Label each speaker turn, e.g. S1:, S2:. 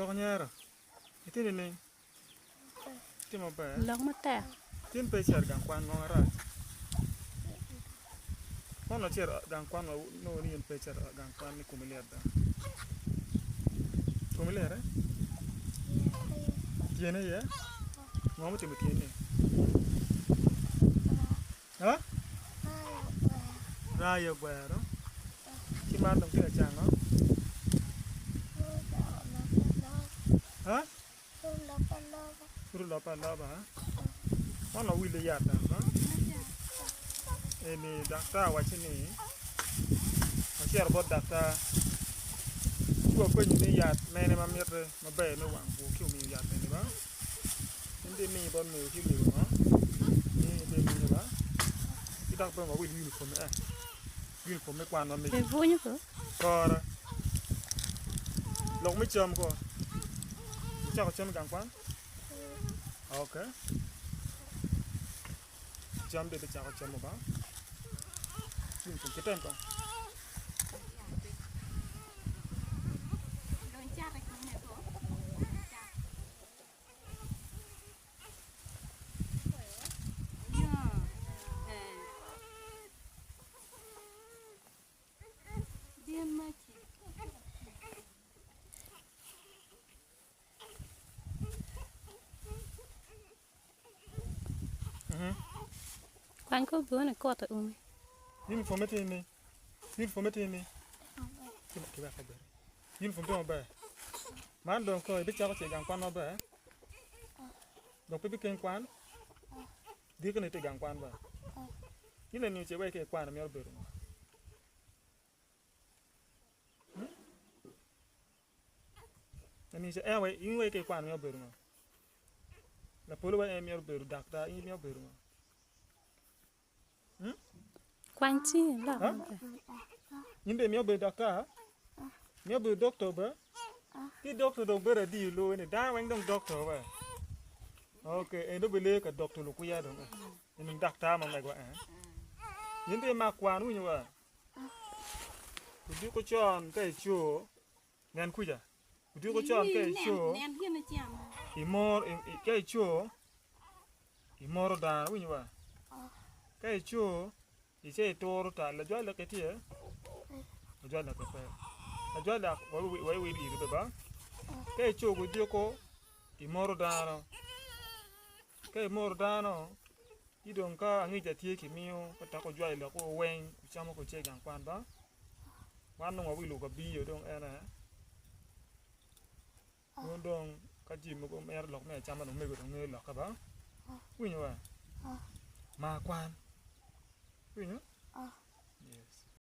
S1: Dok nyero, itye nining? Itye maber?
S2: Lok matek.
S1: Tin pe icito i gang kwan ngo marac? Mono icito i gang kwan wa nongo ni in pe icito i gang kwan ni komi lit do? Komi lit eh? Tyeni aye? Ngo mutimo tyeni? Ha? Raa aye ogwero. Ci man dong tye ka cango? Ha? Pud olope aloba. Man wawilo yat dok ha? Eni daktar owacci ni wacito bot daktar ci wapenyo ni yat mene ma mitte maber me wang bur ci omiyo yat eni ba. In dong imi bot mego ci mego ngo in dong imiyo ba ci dok bene wawil uniform eh uniform me kwan ma megi
S2: Ipwonyo ko?
S1: kore lok me cam ko icako cam i gang kwan ok cam dong ibicako camo ba uniform ki tem kong.
S2: Kwany kor bwone ikuto i umi.
S1: Uniform tye ni uniform tye ni uniform tye maber man dong kong ibicako cito i gang kwan maber dong pe ibikeng kwan diki ni itye i gang kwan ba in eni ce wek ikwano myero obedo ngo eni ce en in wek ikwano myero obedo ngo lapolo wek en myero obedo daktar in myero obedo ngo.
S2: Kwany cingi ilok maber.
S1: In bene imito bedo daktar? Imito bedo doctor be? Ki doctor dong bedo adi i lobo ni dano weng dong doctor be? Ok, en dong bileyo ka doctor lukwiya dong eh. En dong daktar ma megwa eh. In dong imak kwan winyo wa? Odiko con ka ico, nen kuca. Odiko con ka ico, imor, ka ico, imoro dano, iwinyo ba? Ka ico, ice ituro tal, lajwa lok itye? Lajwa lok pe. Lajwa lok wa iwil iri pe ba? Ka ico gudiko, imoro dano. Ka imoro dano, ci dong ka angica tye kimiyo ka dok ojwayo lokwu weng, wucamo ka wucito i gang kwan ba? Wan dong wawilo kabiyo dong ene. Wun dong ka jami mogo mito lok me acama dong mego dong ngeyo lokke ba? Iwinyo wa? Mar kwan. Iwinyo? Yes.